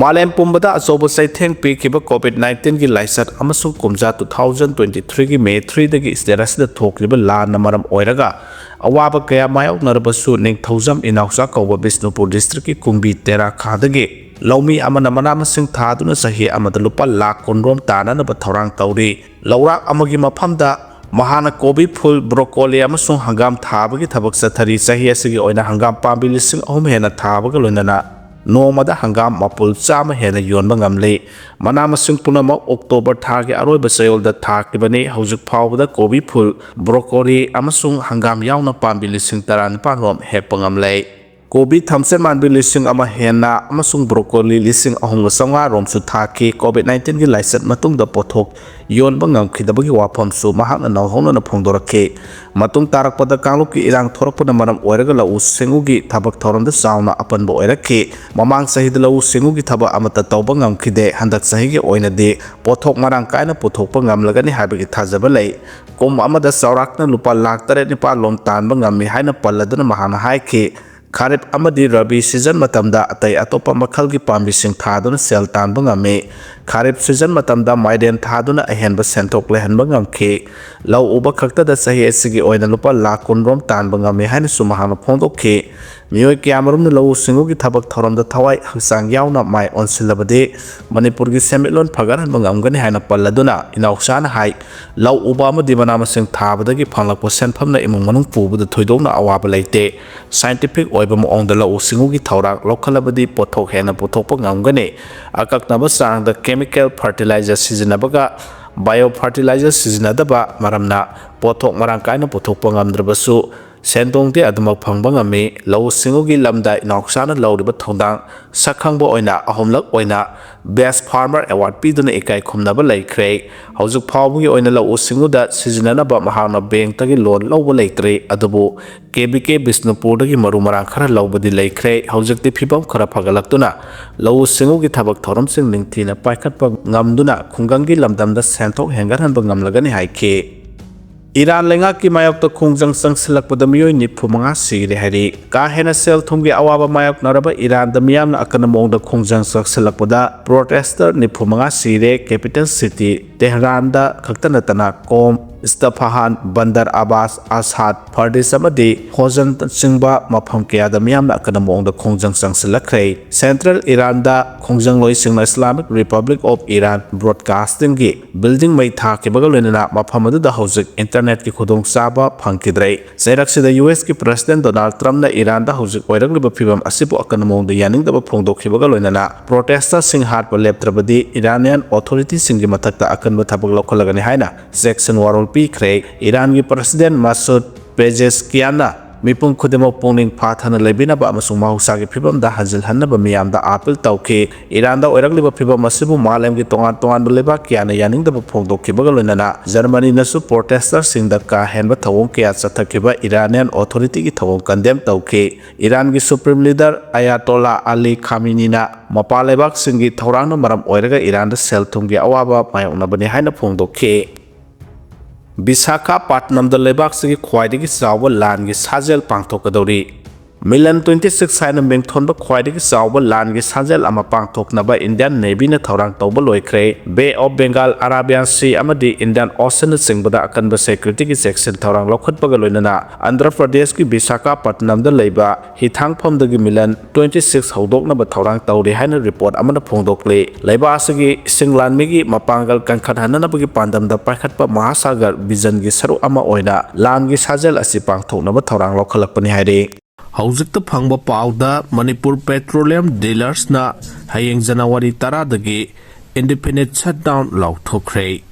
ꯃꯥꯂꯦꯝ ꯄꯨꯝꯕꯗ ꯑꯆꯧꯕ ꯆꯩꯊꯦꯡ ꯄꯤꯈꯤꯕ ꯀꯣꯚꯤꯗ ꯅꯥꯏꯟꯇꯤꯟꯒꯤ ꯂꯥꯏꯆꯠ ꯑꯃꯁꯨꯡ ꯀꯨꯝꯖꯥ ꯇꯨ ꯊꯥꯎꯖꯟ ꯇ꯭ꯋꯦꯟꯇꯤ ꯊ꯭ꯔꯤꯒꯤ ꯃꯦ ꯊ꯭ꯔꯤꯗꯒꯤ ꯏꯁꯇꯦꯠ ꯑꯁꯤꯗ ꯊꯣꯛꯂꯤꯕ ꯂꯥꯟꯅ ꯃꯔꯝ ꯑꯣꯏꯔꯒ ꯑꯋꯥꯕ ꯀꯌꯥ ꯃꯥꯌꯣꯛꯅꯔꯕꯁꯨ, ꯅꯤꯡꯊꯧꯖꯝ ꯏꯅꯥꯎꯆꯥ ꯀꯧꯕ ꯕꯤꯁꯅꯨꯄꯨꯔ ꯗꯤꯁꯇ꯭ꯔꯤꯛꯀꯤ ꯀꯨꯝꯕꯤ ꯇꯦꯔꯥ ꯈꯥꯗꯒꯤ ꯂꯧꯃꯤ ꯑꯃꯅ ꯃꯅꯥ ꯃꯁꯤꯡ ꯊꯥꯗꯨꯅ ꯆꯍꯤ ꯑꯃꯗ ꯂꯨꯄꯥ ꯂꯥꯈ ꯀꯨꯟꯔꯣꯝ ꯇꯥꯅꯅꯕ ꯊꯧꯔꯥꯡ ꯇꯧꯔꯤ꯫ ꯂꯧꯔꯥꯛ ꯑꯃꯒꯤ ꯃꯐꯝꯗ ꯃꯍꯥꯛꯅ ꯀꯣꯕꯤ, ꯐꯨꯜ, ꯕ꯭ꯔꯣꯀꯣꯂꯤ ꯑꯃꯁꯨꯡ ꯍꯪꯒꯥꯝ ꯊꯥꯕꯒꯤ ꯊꯕꯛ ꯆꯠꯊꯔꯤ꯫ ꯆꯍꯤ ꯑꯁꯤꯒꯤ ꯑꯣꯏꯅ ꯍꯪꯒꯥꯝ ꯄꯥꯝꯕꯤ ꯂꯤꯁꯤꯡ ꯑꯍꯨꯝ ꯍꯦꯟꯅ ꯊꯥꯕꯒ ꯂꯣꯏꯅꯅ ꯅꯣꯡꯃꯗ ꯍꯪꯒꯥꯝ ꯃꯄꯨꯜ ꯆꯥꯝꯃ ꯍꯦꯟꯅ ꯌꯣꯟꯕ ꯉꯝꯂꯤ꯫ ꯃꯅꯥ ꯃꯁꯤꯡ ꯄꯨꯝꯅꯃꯛ ꯑꯣꯛꯇꯣꯕꯔ ꯊꯥꯒꯤ ꯑꯔꯣꯏꯕ ꯆꯌꯣꯜꯗ ꯊꯥꯈꯤꯕꯅꯤ꯫ ꯍꯧꯖꯤꯛ ꯐꯥꯎꯕꯗ ꯀꯣꯕꯤ, ꯐꯨꯜ, ꯕ꯭ꯔꯣꯀꯣꯂꯤ ꯑꯃꯁꯨꯡ ꯍꯪꯒꯥꯝ ꯌꯥꯎꯅ ꯄꯥꯝꯕꯤ ꯂꯤꯁꯤꯡ ꯇꯔꯥꯅꯤꯄꯥꯟ ꯔꯣꯝ ꯍꯦꯛꯄ ꯉꯝꯂꯦ꯫ ꯀꯣꯕꯤ ꯊꯝꯆꯦꯠ ꯃꯥꯟꯕꯤ ꯂꯤꯁꯤꯡ ꯑꯃ ꯍꯦꯟꯅ ꯑꯃꯁꯨꯡ ꯕ꯭ꯔꯣꯀꯣꯂꯤ ꯂꯤꯁꯤꯡ ꯑꯍꯨꯝꯒ ꯆꯥꯝꯃꯉꯥ ꯔꯣꯝꯁꯨ ꯊꯥꯈꯤ꯫ ꯀꯣꯚꯤꯗ ꯅꯥꯏꯟꯇꯤꯟꯒꯤ ꯂꯥꯏꯆꯠ ꯃꯇꯨꯡꯗ ꯄꯣꯠꯊꯣꯛ ꯌꯣꯟꯕ ꯉꯝꯈꯤꯗꯕꯒꯤ ꯋꯥꯐꯝꯁꯨ ꯃꯍꯥꯛꯅ ꯅꯧꯍꯧꯅꯅ ꯐꯣꯡꯗꯣꯔꯛꯈꯤ꯫ ꯃꯇꯨꯡ ꯇꯥꯔꯛꯄꯗ ꯀꯥꯡꯂꯨꯞꯀꯤ ꯏꯔꯥꯡ ꯊꯣꯔꯛꯄꯅ ꯃꯔꯝ ꯑꯣꯏꯔꯒ ꯂꯧꯎ ꯁꯤꯡꯎꯒꯤ ꯊꯕꯛ ꯊꯧꯔꯝꯗ ꯆꯥꯎꯅ ꯑꯄꯟꯕ ꯑꯣꯏꯔꯛꯈꯤ꯫ ꯃꯃꯥꯡ ꯆꯍꯤꯗ ꯂꯧꯎ ꯁꯤꯡꯎꯒꯤ ꯊꯕꯛ ꯑꯃꯠꯇ ꯇꯧꯕ ꯉꯝꯈꯤꯗꯦ꯫ ꯍꯟꯗꯛ ꯆꯍꯤꯒꯤ ꯑꯣꯏꯅꯗꯤ ꯄꯣꯠꯊꯣꯛ ꯃꯔꯥꯡ ꯀꯥꯏꯅ ꯄꯨꯊꯣꯛꯄ ꯉꯝꯂꯒꯅꯤ ꯍꯥꯏꯕꯒꯤ ꯊꯥꯖꯕ ꯂꯩ꯫ ꯀꯨꯝ ꯑꯃꯗ ꯆꯥꯎꯔꯥꯛꯅ ꯂꯨꯄꯥ ꯂꯥꯈ ꯇꯔꯦꯠ ꯅꯤꯄꯥꯜ ꯂꯣꯝ ꯇꯥꯟꯕ ꯉꯝꯃꯤ ꯍꯥꯏꯅ ꯄꯜꯂꯗꯨꯅ ꯃꯍꯥꯛꯅ ꯍꯥꯏꯈꯤ, ꯈꯥꯔꯤꯞ ꯑꯃꯗꯤ ꯔꯕꯤ ꯁꯤꯖꯟ ꯃꯇꯝꯗ ꯑꯇꯩ ꯑꯇꯣꯞꯄ ꯃꯈꯜꯒꯤ ꯄꯥꯝꯕꯤꯁꯤꯡ ꯊꯥꯗꯨꯅ ꯁꯦꯜ ꯇꯥꯟꯕ ꯉꯝꯃꯤ꯫ ꯈꯥꯔꯤꯞ ꯁꯤꯖꯟ ꯃꯇꯝꯗ ꯃꯥꯏꯔꯦꯟ ꯊꯥꯗꯨꯅ ꯑꯍꯦꯟꯕ ꯁꯦꯟꯊꯣꯛ ꯂꯩꯍꯟꯕ ꯉꯝꯈꯤ꯫ ꯂꯧ ꯎꯕ ꯈꯛꯇꯗ ꯆꯍꯤ ꯑꯁꯤꯒꯤ ꯑꯣꯏꯅ ꯂꯨꯄꯥ ꯂꯥꯈ ꯀꯨꯟ ꯔꯣꯝ ꯇꯥꯟꯕ ꯉꯝꯃꯤ ꯍꯥꯏꯅꯁꯨ ꯃꯍꯥꯛꯅ ꯐꯣꯡꯗꯣꯛꯈꯤ꯫ ꯃꯤꯑꯣꯏ ꯀꯌꯥꯃꯔꯨꯝꯅ ꯂꯧꯎ ꯁꯤꯡꯎꯒꯤ ꯊꯕꯛ ꯊꯧꯔꯝꯗ ꯊꯋꯥꯏ ꯍꯛꯆꯥꯡ ꯌꯥꯎꯅ ꯃꯥꯏ ꯑꯣꯟꯁꯤꯜꯂꯕꯗꯤ ꯃꯅꯤꯄꯨꯔꯒꯤ ꯁꯦꯟꯃꯤꯠꯂꯣꯟ ꯐꯒꯠꯍꯟꯕ ꯉꯝꯒꯅꯤ ꯍꯥꯏꯅ ꯄꯜꯂꯗꯨꯅ ꯏꯅꯥꯎꯆꯥꯅ ꯍꯥꯏ, ꯂꯧ ꯎꯕ ꯑꯃꯗꯤ ꯃꯅꯥ ꯃꯁꯤꯡ ꯊꯥꯕꯗꯒꯤ ꯐꯪꯂꯛꯄ ꯁꯦꯟꯐꯝꯅ ꯏꯃꯨꯡ ꯃꯅꯨꯡ ꯄꯨꯕꯗ ꯊꯣꯏꯗꯣꯛꯅ ꯑꯋꯥꯕ ꯂꯩꯇꯦ꯫ ꯁꯥꯏꯟꯇꯤꯐꯤꯛ ꯑꯣꯏꯕ ꯃꯑꯣꯡꯗ ꯂꯧꯎ ꯁꯤꯡꯎꯒꯤ ꯊꯧꯔꯥꯡ ꯂꯧꯈꯠꯂꯕꯗꯤ ꯄꯣꯠꯊꯣꯛ ꯍꯦꯟꯅ ꯄꯨꯊꯣꯛꯄ ꯉꯝꯒꯅꯤ꯫ ꯑꯀꯛꯅꯕ ꯆꯥꯡꯗ ꯀꯦꯃꯤꯀꯦꯜ ꯐꯔꯇꯤꯂꯥꯏꯖꯔ ꯁꯤꯖꯤꯟꯅꯕꯒ ꯕꯥꯏꯑꯣ ꯐꯔꯇꯤꯂꯥꯏꯖꯔ ꯁꯤꯖꯤꯟꯅꯗꯕ ꯃꯔꯝꯅ ꯄꯣꯠꯊꯣꯛ ꯃꯔꯥꯡ ꯀꯥꯏꯅ ꯄꯨꯊꯣꯛꯄ ꯉꯝꯗ꯭ꯔꯕꯁꯨ, ꯁꯦꯟꯗꯣꯡꯗꯤ ꯑꯗꯨꯃꯛ ꯐꯪꯕ ꯉꯝꯃꯤ꯫ ꯂꯧꯎ ꯁꯤꯡꯎꯒꯤ ꯂꯝꯗ ꯏꯅꯥꯎꯆꯥꯅ ꯂꯧꯔꯤꯕ ꯊꯧꯗꯥꯡ ꯁꯛꯈꯪꯕ ꯑꯣꯏꯅ ꯑꯍꯨꯝꯂꯛ ꯑꯣꯏꯅ Best Farmer Award ꯄꯤꯗꯨꯅ ꯏꯀꯥꯏ ꯈꯨꯝꯅꯕ ꯂꯩꯈ꯭ꯔꯦ꯫ ꯍꯧꯖꯤꯛ ꯐꯥꯎꯕꯒꯤ ꯑꯣꯏꯅ ꯂꯧꯎ ꯁꯤꯡꯎꯗ ꯁꯤꯖꯤꯟꯅꯅꯕ ꯃꯍꯥꯛꯅ ꯕꯦꯡꯛꯇꯒꯤ ꯂꯣꯟ ꯂꯧꯕ ꯂꯩꯇ꯭ꯔꯤ꯫ ꯑꯗꯨꯕꯨ ꯀꯦ ꯕꯤ ꯀꯦ ꯕꯤꯁꯅꯨꯄꯨꯔꯗꯒꯤ ꯃꯔꯨ ꯃꯔꯥꯡ ꯈꯔ ꯂꯧꯕꯗꯤ ꯂꯩꯈ꯭ꯔꯦ꯫ ꯍꯧꯖꯤꯛꯇꯤ ꯐꯤꯕꯝ ꯈꯔ ꯐꯒꯠꯂꯛꯇꯨꯅ ꯂꯧꯎ ꯁꯤꯡꯎꯒꯤ ꯊꯕꯛ ꯊꯧꯔꯝꯁꯤꯡ ꯅꯤꯡꯊꯤꯅ ꯄꯥꯏꯈꯠꯄ ꯉꯝꯗꯨꯅ ꯈꯨꯡꯒꯪꯒꯤ ꯂꯝꯗꯝꯗ ꯁꯦꯟꯊꯣꯛ ꯍꯦꯟꯒꯠꯍꯟꯕ ꯉꯝꯂꯒꯅꯤ ꯍꯥꯏꯈꯤ꯫ ꯏꯔꯥꯟ ꯂꯩꯉꯥꯛꯀꯤ ꯃꯥꯌꯣꯛꯇ ꯈꯣꯡꯖꯪ ꯆꯪꯁꯤꯜꯂꯛꯄꯗ ꯃꯤꯑꯣꯏ ꯅꯤꯐꯨ ꯃꯉꯥ ꯁꯤꯔꯦ ꯍꯥꯏꯔꯤ꯫ ꯀꯥ ꯍꯦꯟꯅ ꯁꯦꯜ ꯊꯨꯝꯒꯤ ꯑꯋꯥꯕ ꯃꯥꯌꯣꯛꯅꯔꯕ ꯏꯔꯥꯟꯗ ꯃꯤꯌꯥꯝꯅ ꯑꯀꯟꯕ ꯃꯑꯣꯡꯗ ꯈꯣꯡꯖꯪ ꯆꯪꯁꯤꯜꯂꯛꯄꯗ protester ꯅꯤꯐꯨ ꯃꯉꯥ ꯁꯤꯔꯦ꯫ Capital city ꯇꯦꯍꯔꯥꯟꯗ ꯈꯛꯇ ꯅꯠꯇꯅ ꯀꯣꯝ, ꯏꯁꯇꯐꯥꯍꯥꯟ, ꯕꯟꯗꯔ ꯑꯕꯥꯁ, ꯑꯁꯥꯗ, ꯐꯔꯗꯤꯁ ꯑꯃꯗꯤ ꯍꯣꯖꯟꯆꯤꯡꯕ ꯃꯐꯝ ꯀꯌꯥꯗ ꯃꯤꯌꯥꯝꯅ ꯑꯀꯟꯕ ꯃꯑꯣꯡꯗ ꯈꯣꯡꯖꯪ ꯆꯪꯁꯤꯜꯂꯛꯈ꯭ꯔꯦ꯫ Central ꯏꯔꯥꯟꯗ ꯈꯣꯡꯖꯪꯂꯣꯏꯁꯤꯡꯅ Islamic Republic of Iran Broadcastingꯒꯤ building ꯃꯩ ꯊꯥꯈꯤꯕꯒ ꯂꯣꯏꯅꯅ ꯃꯐꯝ ꯑꯗꯨꯗ ꯍꯧꯖꯤꯛ internetꯀꯤ ꯈꯨꯗꯣꯡꯆꯥꯕ ꯐꯪꯈꯤꯗ꯭ꯔꯦ꯫ ꯆꯩꯔꯛꯁꯤꯗ U S ꯀꯤ President Donald Trumpꯅ ꯏꯔꯥꯟꯗ ꯍꯧꯖꯤꯛ ꯑꯣꯏꯔꯛꯂꯤꯕ ꯐꯤꯕꯝ ꯑꯁꯤꯕꯨ ꯑꯀꯟꯕ ꯃꯑꯣꯡꯗ ꯌꯥꯅꯤꯡꯗꯕ ꯐꯣꯡꯗꯣꯛꯈꯤꯕꯒ ꯂꯣꯏꯅꯅ protesterꯁꯤꯡ ꯍꯥꯠꯄ ꯂꯦꯞꯇ꯭ꯔꯕꯗꯤ Iranian authorityꯁꯤꯡꯒꯤ ꯃꯊꯛꯇ ꯑꯀꯟꯕ ꯊꯕꯛ ꯂꯧꯈꯠꯂꯒꯅꯤ ꯍꯥꯏꯅ ꯖꯦꯛꯁꯟ ꯋꯥꯔꯣꯜ ꯄꯤꯈ꯭ꯔꯦ꯫ ꯏꯔꯥꯟꯒꯤ President ꯃꯁꯨꯗ ꯄꯦꯖꯦꯁꯀꯤꯌꯥꯟꯅ ꯃꯤꯄꯨꯝ ꯈꯨꯗꯤꯡꯃꯛ ꯄꯨꯛꯅꯤꯡ ꯐꯥꯊꯅ ꯂꯩꯕꯤꯅꯕ ꯑꯃꯁꯨꯡ ꯃꯍꯧꯁꯥꯒꯤ ꯐꯤꯕꯝꯗ ꯍꯟꯖꯤꯜꯍꯟꯅꯕ ꯃꯤꯌꯥꯝꯗ ꯑꯥꯄꯤꯜ ꯇꯧꯈꯤ꯫ ꯏꯔꯥꯟꯗ ꯑꯣꯏꯔꯛꯂꯤꯕ ꯐꯤꯕꯝ ꯑꯁꯤꯕꯨ ꯃꯥꯂꯦꯝꯒꯤ ꯇꯣꯉꯥꯟ ꯇꯣꯉꯥꯟꯕ ꯂꯩꯕꯥꯛ ꯀꯌꯥꯅ ꯌꯥꯅꯤꯡꯗꯕ ꯐꯣꯡꯗꯣꯛꯈꯤꯕꯒ ꯂꯣꯏꯅꯅ ꯖꯔꯃꯅꯤꯅꯁꯨ protesterꯁꯤꯡꯗ ꯀꯥ ꯍꯦꯟꯕ ꯊꯧꯑꯣꯡ ꯀꯌꯥ ꯆꯠꯊꯈꯤꯕ Iranian authorityꯒꯤ ꯊꯧꯑꯣꯡ condemn ꯇꯧꯈꯤ꯫ ꯏꯔꯥꯟꯒꯤ Supreme Leader Ayatollah Ali Khameneina ꯃꯄꯥꯟ ꯂꯩꯕꯥꯛꯁꯤꯡꯒꯤ ꯊꯧꯔꯥꯡꯅ ꯃꯔꯝ ꯑꯣꯏꯔꯒ ꯏꯔꯥꯟꯗ ꯁꯦꯜ ꯊꯨꯝꯒꯤ ꯑꯋꯥꯕ ꯃꯥꯌꯣꯛꯅꯕꯅꯤ ꯍꯥꯏꯅ ꯐꯣꯡꯗꯣꯛꯈꯤ꯫ ꯕꯤꯁꯥꯈꯥꯄꯠꯅꯝꯗ ꯂꯩꯕꯥꯛꯁꯤꯒꯤ ꯈ꯭ꯋꯥꯏꯗꯒꯤ ꯆꯥꯎꯕ ꯂꯥꯟꯒꯤ ꯁꯥꯖꯦꯜ ꯄꯥꯡꯊꯣꯛꯀꯗꯧꯔꯤ꯫ Milan twenty six ꯍꯥꯏꯅ ꯃꯤꯡꯊꯣꯟꯕ ꯈ꯭ꯋꯥꯏꯗꯒꯤ ꯆꯥꯎꯕ ꯂꯥꯟꯒꯤ ꯁꯥꯖꯦꯜ ꯑꯃ ꯄꯥꯡꯊꯣꯛꯅꯕ Indian Navyꯅ ꯊꯧꯔꯥꯡ ꯇꯧꯕ ꯂꯣꯏꯈ꯭ꯔꯦ꯫ Bay of Bengal, Arabian Sea ꯑꯃꯗꯤ Indian Oceanꯅ ꯆꯤꯡꯕꯗ ꯑꯀꯟꯕ securityꯒꯤ ꯆꯦꯛꯁꯤꯟ ꯊꯧꯔꯥꯡ ꯂꯧꯈꯠꯄꯒ ꯂꯣꯏꯅꯅ ꯑꯟꯙ꯭ꯔ ꯄ꯭ꯔꯗꯦꯁꯀꯤ ꯕꯤꯁꯥꯈꯥꯄꯠꯅꯝꯗ ꯂꯩꯕ ꯍꯤꯊꯥꯡꯐꯝꯗꯒꯤ Milan twenty six ꯍꯧꯗꯣꯛꯅꯕ ꯊꯧꯔꯥꯡ ꯇꯧꯔꯤ ꯍꯥꯏꯅ report ꯑꯃꯅ ꯐꯣꯡꯗꯣꯛꯂꯤ꯫ ꯂꯩꯕꯥꯛ ꯑꯁꯤꯒꯤ ꯏꯁꯤꯡ ꯂꯥꯟꯃꯤꯒꯤ ꯃꯄꯥꯡꯒꯜ ꯀꯟꯈꯠꯍꯟꯅꯅꯕꯒꯤ ꯄꯥꯟꯗꯝꯗ ꯄꯥꯏꯈꯠꯄ ꯃꯍꯥꯁꯥꯒꯔ visionꯒꯤ ꯁꯔꯨꯛ ꯑꯃ ꯑꯣꯏꯅ ꯂꯥꯟꯒꯤ ꯁꯥꯖꯦꯜ ꯑꯁꯤ ꯄꯥꯡꯊꯣꯛꯅꯕ ꯊꯧꯔꯥꯡ ꯂꯧꯈꯠꯂꯛꯄꯅꯤ ꯍꯥꯏꯔꯤ꯫ ꯍꯧꯖꯤꯛꯇ ꯐꯪꯕ ꯄꯥꯎꯗ, ꯃꯅꯤꯄꯨꯔ Petroleum Dealersꯅ ꯍꯌꯦꯡ January ꯇꯔꯥꯗꯒꯤ indefinite shutdown ꯂꯥꯎꯊꯣꯛꯈ꯭ꯔꯦ꯫